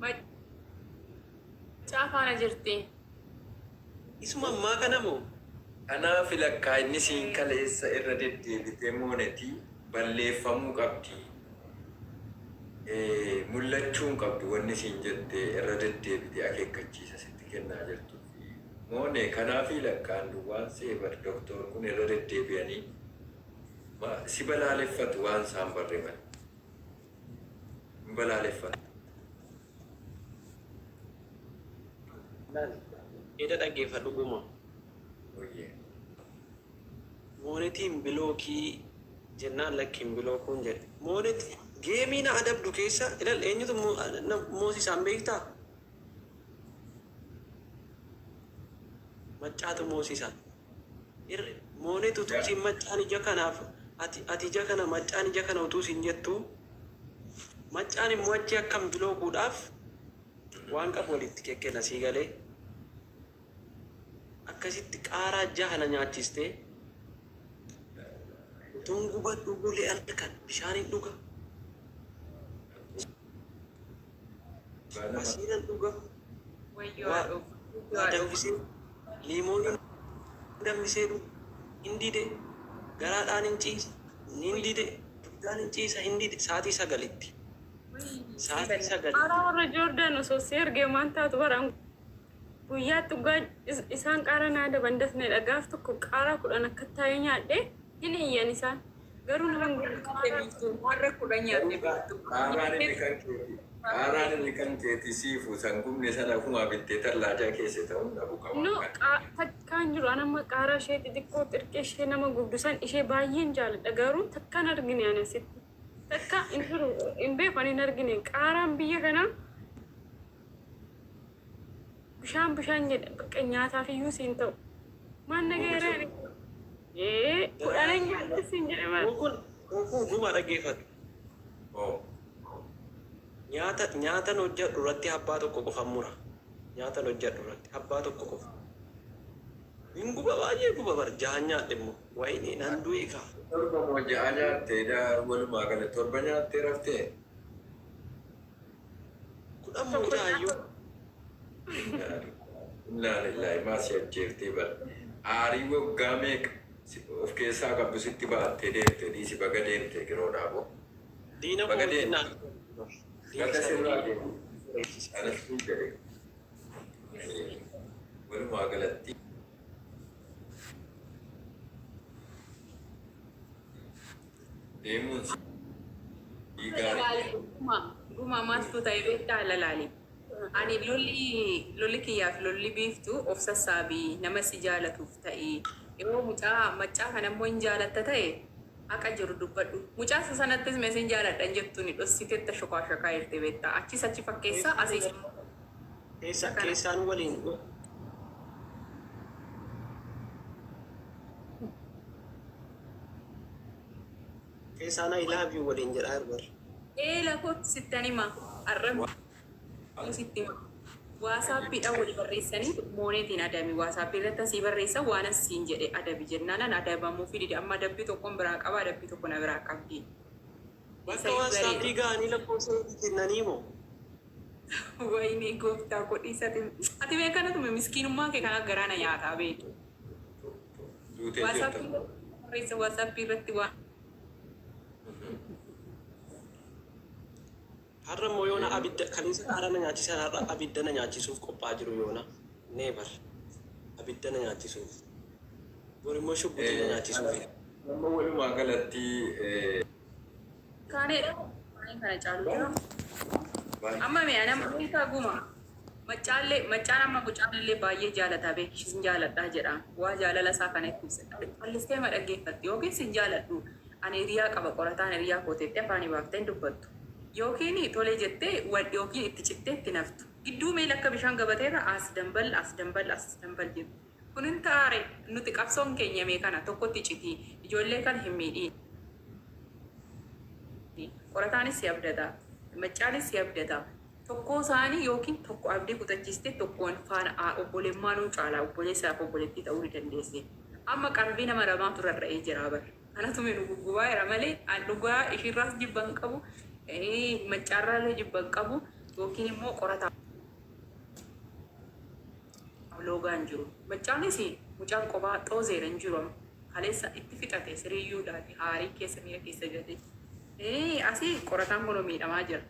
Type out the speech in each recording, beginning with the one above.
Maccaa faana jirti. Isuma ammaa kana moo? Kanaafi lakkaa inni siin kaleessa irra deddeebitee mooneti balleeffamuu qabdi mullachuu hin qabdu wanni siin jette irra deddeebitee akeekkachiisa sitti kennaa jirtuufi moone kanaafi lakkaa an duwwaan se'e bar doktoor kun irra deddeebi'anii si balaaleffatu waan isaan barre malee hin balaaleffatu. Laal eda dhaggeeffadhu guma. Oyyee. Moonetiin bilookii jennaan lakki hin bilookuun jedhe. Moonet geemii na adabdu keessa ilal eenyutu na moosisaan beektaa? Maccaatu moosisa. Ir Moonet utuu siin maccaan ija kanaaf ati ati ija kana maccaan ija kana utuu siin jettuu maccaan immoo achii akkan bilookuudhaaf waan qabu walitti kekkenna sii galee? Akkasitti qaaraa jaha na nyaachistee utuun gubadhu bulee halkan bishaanin dhuga asiinan dhuga Wayyoo waa haadhoo wayyoo waa haadhoo. danfisee liimoonii danfisee dhuga hin dide garaadhaan hin ciisa hin dide dugdaan hin ciisa hin dide sa'aatii sagalitti sa'aatii sagalitti. Qaaraa warra Joordaan osoo si ergee maan taatu bara an guyyaatti dhugaa isaan qaaraa naa adaban dasneedha gaaf tokko qaaraa 10 akka taa'ee nyaadhe hin iyyan isaan garuu nama hin godhu qaaraa Biiftuu har'a 10 nyaatte Garuu biiftuu. qaaraan inni kan keeti qaaraan inni kan keeti siifu san gubne sana ofumaa bittee tallaajaa keesse ta'uu hin dhabu ka waan No kana. takkaan jiru an amma qaaraa ishee xixiqqoo xirqee ishee nama gubdu san ishee baay'een jaaladha garuu takkaan argine ani asitti takka hin jiru hin beeku ani hin argine qaaraan biyya kanaa Bishaan bishaan jedha bakka nyaataaf iyyuu siin ta'u. Maal na Gubu gaheera jedhu. ani. Ee kudhanan nyaadhe siin jedhe maal. Kun kun guma dhaggeeffadhu. Oo. Nyaata nyaatan hojjedhu irratti abbaa tokko qofan mura. Nyaatan hojjedhu irratti abbaa tokko qofa. Hin guba baay'ee guba bar jahan nyaadhe immoo. Wayinee nan du'e kaa. Torba moo ja'a nyaatte edaa walumaa gala torba nyaattee raftee? 10 moo Tokko 6 iyyuu. Innaa lillaahi maa si ajjeeftee bar aarii waggaa meeqa of keessaa qabdu sitti baattee deemte dhiisi baga deemte giroodhaa boo Diina koo baga wajjin deemte naa bar. Diina baga sana sirraa diina deemte reebsise. anas siin jedhe walumaa galatti Deemuun sii gaarii. Gumaa gumaa maaltu ta'e beektaa lalaali. Ani lolli lolli kiyyaaf lolli biiftu of sassaabi nama si jaalatuuf ta'i. Yoo mucaa maccaa kana immoo hin jaalatta ta'e haqa jiru dubbadhu. Mucaa isa sanattis mee sin jaaladha hin jettuuni dhossitetta shokaa shokaa jirti beektaa. Achis achi fakkeessaa asiis immoo Keessa isa kana. keessaan waliin Keessaan I love you waliin jedhaa jiru bar. Ee lakotti sittan hima har'a immoo sitti hima. Waasaappiidhaan wal barreessanii mooneetiin adami waasaappii irratti asii barreessa waanan siin jedhe adabi jennaanan adabamuufi dide amma adabbii tokkon biraa qaba adabbii tokko na biraa qabdi. Bakka Isayyuu waassaappii gareedha. ga'anii lakkoofsa walii kennanii moo? Wayinee gooftaa koo dhiisi ati ati mee kanatuma miskiinummaa kee kana garaa na nyaataa beeki. Duutee jirta. WhatsApp irratti barreessa WhatsApp irratti waan Har'a immoo yoona abidda kaleessa qaaraa na nyaachisan har'a abidda na nyaachisuuf qophaa'aa jiru yoona never abidda na nyaachisuuf bor immoo shugguxii na nyaachisuuf. Amma walumaa galatti Kaaneedha. Kaanee kana caalu jira. Amma mee ana beekaa guma. Maccaallee maccaan amma mucaan illee baay'ee jaalata beeki sin jaaladhaa jedha. Waa jaalala isaa kana itti ibsa. Callistee ma dhaggeeffatti yookiin sin jaaladhu ani hiriyaa qaba qorataan hiriyaa koo teettee afaanii baaftee hin dubbattu. Yookiin tole jettee wal yookiin itti cittee itti naftu. Gidduu mee lakka bishaan gabateerra as dambal as dambal as dambal jettu. Kun hin ta'aare nuti qabsoon keenya mee kana tokkotti citii ijoollee kana hin miidhiin. Qorataanis si abdata, Maccaanis si abdata. Tokkoo isaanii yookiin tokko abdii kutachiistee tokkoon faana a obbolemmaanuu caalaa obboleessaaf obboleettii ta'uu ni dandeessi. Amma qalbii nama lamaatu rarra'ee jiraa bar. Kanatu mee nu guggubaa jira malee an dhugaa ishiirraas jibba hin qabu, Maccaarraallee jibba hin qabu. Yookiin immoo qorataaf loogaa hin jiru. Maccaanis mucaan qobaa xoozeera hin jiru amma. Kaleessa itti fixate siriyyuudhaati haarii keessa miira keessa gate. Ee asii qorataan kunoo miidhamaa jira.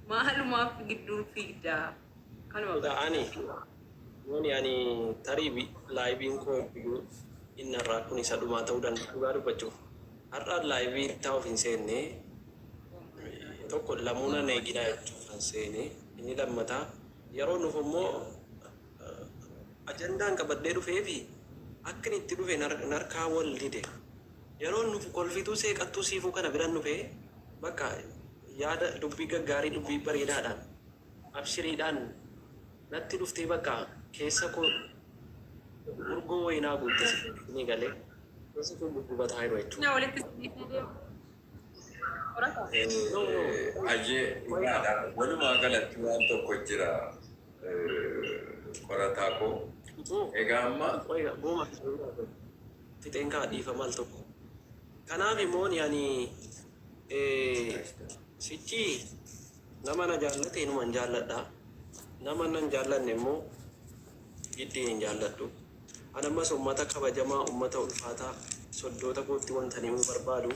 Maalumaaf gidduu fiigdaa? Kanuma Egaa bara. ani yooni ani tarii laayiviin koo iyyuu inni har'aa kun isa dhumaa ta'uu danda'a dhugaa dubbachuuf. Har'a laayivii taa'uuf hin seenne tokko lamuu nan eeginaa jechuufan seene inni lammataa yeroo nuuf immoo ajandaan qabadhee dhufeefi akkin itti dhufe narkaa wal dide. Yeroo nuuf kolfituu seeqattuu siifuu kana biran dhufee bakka yaada dubbii gaggaarii dubbii bareedaadhaan abshiriidhaan natti dhuftee bakka keessa koo urgoo wayinaa guutte ni galee keessa koo guggubataa jiru jechuudha. Na walitti siqnee deema. Qorata. No, no. Ayyee dhugaadha. Walumaa galatti waan tokko jira qorataa koo. Utuu Egaa amma qoy gooma fixeen kaa dhiifama al tokko. Kanaaf immoo ani sichi nama na jaallate inuman jaalladha. Nama nan jaallanne immoo giddiin hin jaalladhu. Ani ammas ummata kabajamaa, ummata ulfaataa soddoota kootti wanta himuu barbaadu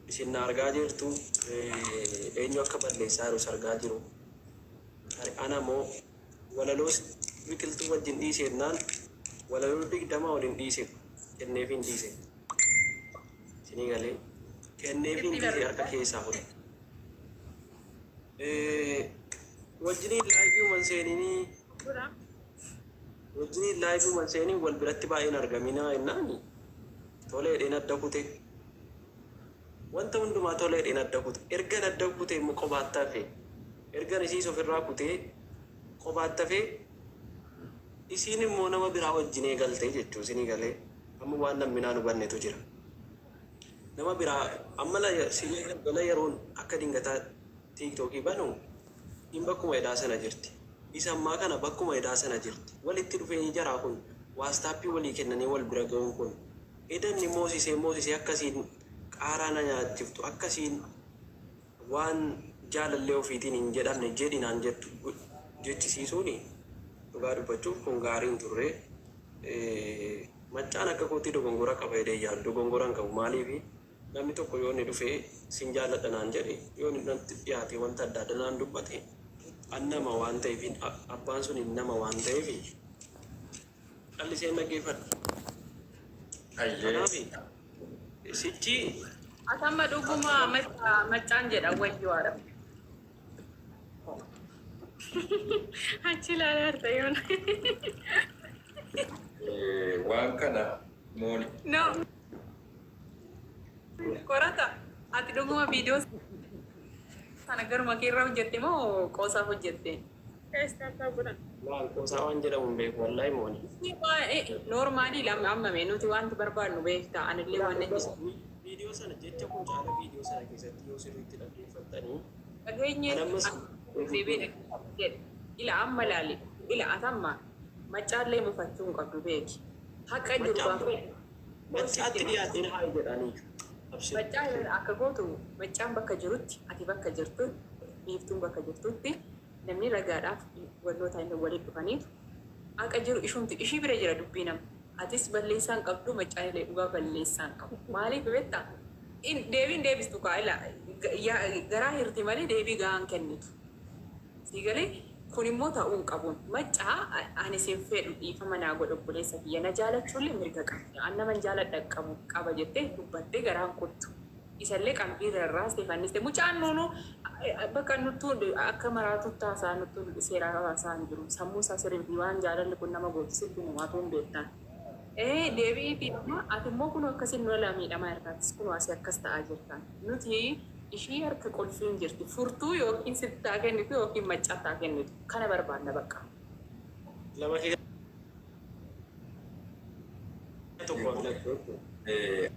isin na argaa jirtu eenyu akka balleessaa jirus argaa jiru. Ana moo walaloo biqiltuu wajjin dhiise jennaan walaloo 20 waliin dhiise kenneefiin dhiise. Isinii galee kenneefiin dhiise harka keessaa fudhe. Wajjiniin live uuman seeninii wajjiniin live uuman seenii wal biratti baay'een argaminaa jennaan toleedheen adda kute. Wanta hundumaa toleedheen adda kute. Ergan adda kute immoo qobaatti hafe. Ergan isiis ofirraa kutee qobaatti hafee isiin immoo nama biraa wajjin eegalte jechuu isinii galee amma waan namni naan hubannetu jira. Nama biraa amma galgala yeroon akka dingataa TikTokii banu in bakkuma edaa sana jirti. Isa ammaa kana bakkuma edaa sana jirti. Walitti dhufeenyi jaraa kun waastaappii walii kennanii wal bira ga'uun kun edanni moosisee moosisee akkasiin qaaraa na nyaachiftu akkasiin waan jaalallee ofiitiin hin jedhamne jedhi naan jettu jechisiisuuni dhugaa dubbachuuf kun gaarii hin turre. Maccaan akka kootii dogongora qaba jedhee yaadu dogongora hin qabu. Maaliif namni tokko yoo inni dhufee sin jaalladha naan jedhe yoo inni natti dhiyaate wanta adda addaa naan dubbate an nama waan ta'eef abbaan sun nama waan ta'eef callisee dhaggeeffadha. Kanaaf sichi Atamma dhuguma maccaan jedha wayyoodha. Achi ilaalaa jirta yoona. Waan kana mooni. No. Qorata. Ati dhuguma viidiyoo sana garuma keerraa hojjette moo qoosaaf hojjette? Keessaa godhan. Laal qoosaa waan jedhamu hin beeku wallahi mooni. Normally lama ammame nuti wanti barbaadnu beektaa anillee waan nan jedhu. Viidiyoo sana jecha kun caala viidiyoo sana keessatti yoo sirriitti dhaggeeffattanii Dhageenye An ammas jedhe ila amma laali ila atamma maccaallee mufachuu hin qabdu beeki. Haqa jiru gaafa Maccaatti dhiyaateen haa jedhanii. Abshir. Maccaa akka gootu maccaan bakka jirutti ati bakka jirtu biiftuun bakka jirtutti namni ragaadhaaf wantoota inni walitti dhufaniitu haqa jiru ishumti ishii bira jira dubbii nama. Atis balleessaan qabdu maccaan illee dhugaa balleessaan qabu. Maaliif beektaa? Deebiin deebistu kaa ila garaa hirti malee deebii gahaan kennitu. Sii galee kun immoo ta'uu hin qabu. Maccaa ani sin fedhu dhiifama naa godhe obboleessa kiyya na jaalachuullee mirga qabda. An naman jaaladha qabu qaba jettee dubbattee garaan kuttu. Isallee qalbii rarraastee fanniste. Mucaan nuunu bakka nuttuu akka maraatutti haasaa nuttuu seeraa haasaa hin jiru. Sammuu isaa sirrii waan jaalalli kun nama gootu sitti himaatu hin beektan. Ee deebi'iitii amma ati immoo kun akkasiin nu jalaa miidhamaa jirtaatis kun asii akkas ta'aa jirta. Nuti ishii harka qulfiin jirti. Furtuu yookiin sittaa kennitu yookiin maccattaa kennitu. Kana barbaanna bakka. Lama keessa tokko filattu jechuudha.